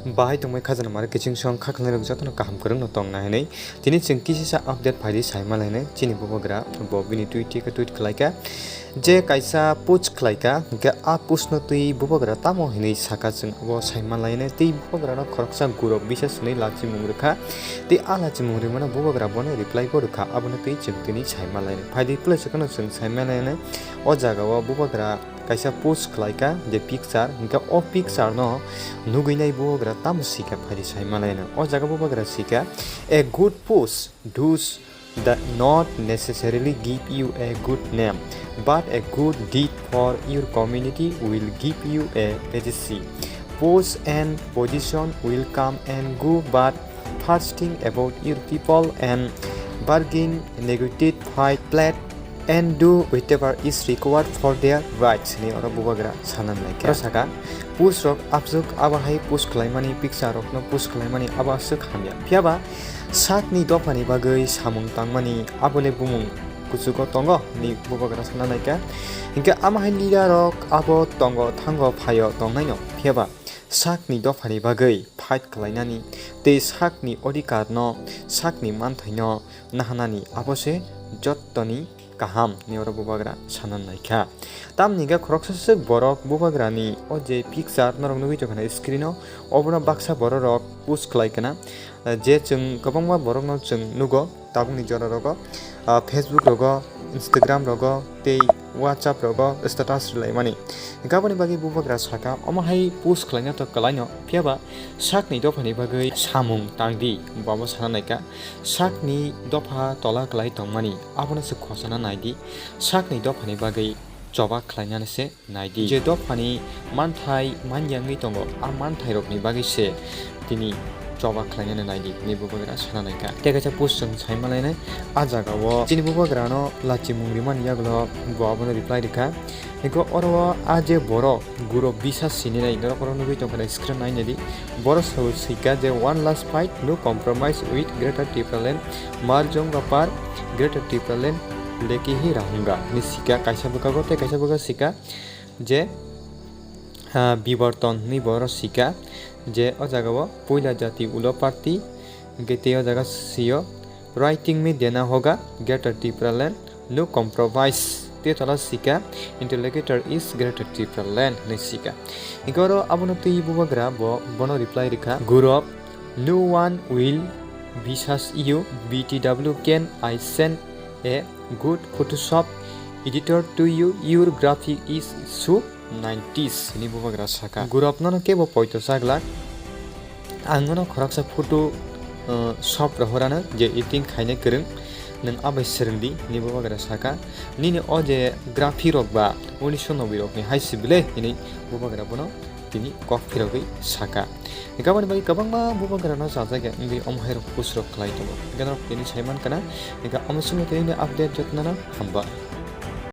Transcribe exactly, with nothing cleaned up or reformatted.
Bahai tongbai khajana mare kiching song kha khlai rok jotono kaham kwrwngno tong nai hinwi. Tini chwng kisisa update phaidi saima lainai chini bubagra bo bini tweet twi khe tweet khlaikha. Je kaisa post khlaikha, hwnkhe a post no twi bubagra tamo hinwi saka chwng abo saima lainai. Tei bubagra no khoroksa guro bisa swnwi lachimung rwkha. Tei a lachimung rwmano bubagra bono reply bo rwkha. Abono twi chwng tini saima lainai. Phaidi pwlai chwkano chwng saima lainai. O jaga o bubagra kaisa post khlaikha je picture, hwnkhe o picture no nugwi nai bubagra tamo sikha phaidi saima lainai. O jaga bubagra sikha, "A good post does the not necessarily give you a good name, but a good deed for your community will give you a legacy. Post and position will come and go, but first think about your people and bargain, negotiate, fight, plead, and do whatever is required for their rights," hinwi oro bubagra sana nai khe. Oro saka, post rok absuk abo hai post khlaimani, picture rok no post khlaimani abo aswk hamya. Phiya ba sakni dophani bagwi samung tangmani abo le bumung kuchugo tongo hinwi bubagra sana nai kha. Hinkhe amo hai leader rok abo tongo thango phaio tongnaino. Phiya ba sakni dophani bagwi fight khlainani tei sakni odhikar no, sakni manthai no nahanani abo se jottoni kaham hinwi oro bubagra sana nai kha. Tamni hwnkhe khoroksa swk borok bubagrani o je picture norok nugwi tongkha na screen o, obono baksa borok rok post khlai kana, je chwng kwbangma borokno chwng nugo tabukni jora rogo, ah, Facebook rogo, Instagram rogo tei WhatsApp rogo status rwlaimani. Hinkhe aboni bagwi bubagra saka, omo hai post khlaina to kwlaino, phiya ba sakni dophani bagwi samung tangdi, bo abo sana nai kha. Sakni dopha tola kwlai tongmani, abono se khosana naidi. Sakni dophani bagwi choba khlainani se naidi. Je dophani manthai manyangwi tongo, a manthairokni bagwi se tini choba khlainani naidi hinwi bubagra sana nai kha. Tei kaisa post chwng sai malainai, a jagao chini bubagrano lachimung rimani yagulo bo abono reply rikha. Hinkhe oro o a je borok guro bisa sininai norok oro nugwi tongkha na screen nainadi. Borok sabo swika je, "One last fight, no compromise with Greater Tipraland, Marjong Bapar, Greater Tipraland, Lekihi Rahunga," hinwi sika kaisa bwkhago tei kaisa bwkha sika je, ah, Biborton hinwi borok sika je o jagao puila jati ulo party, hinkhe tei o jaga sio, "Writing me dena hoga, Greater Tipraland, no compromise." Tei tola sika, "Interlocutor is Greater Tipraland," hinwi sika. Hinkhe oro abono twi bubagra bo bono reply rikha, "Gurop, no one will bisas you, B T W can I send a good Photoshop editor to you, your graphic is so nineties," hinwi bubagra saka. Gurop nono kebo poito chaglak. Ang nono khoroksa photo, uh, shop rohorano je editing khaina kwrwng, nwng abai swrwngdi, hinwi bubagra saka. Nini o je graphic rok ba unisho noboi rokni hai si bwle, hinwi bubagra bono tini kok phirogwi saka. Hinkhe aboni bagwi kwbangma bubagrano chajakya wngwi omo hai rok post rok khlai tongo. Hinkhe norok tini sai mankana, hinkhe omo chwngno tini update jotnano hamba.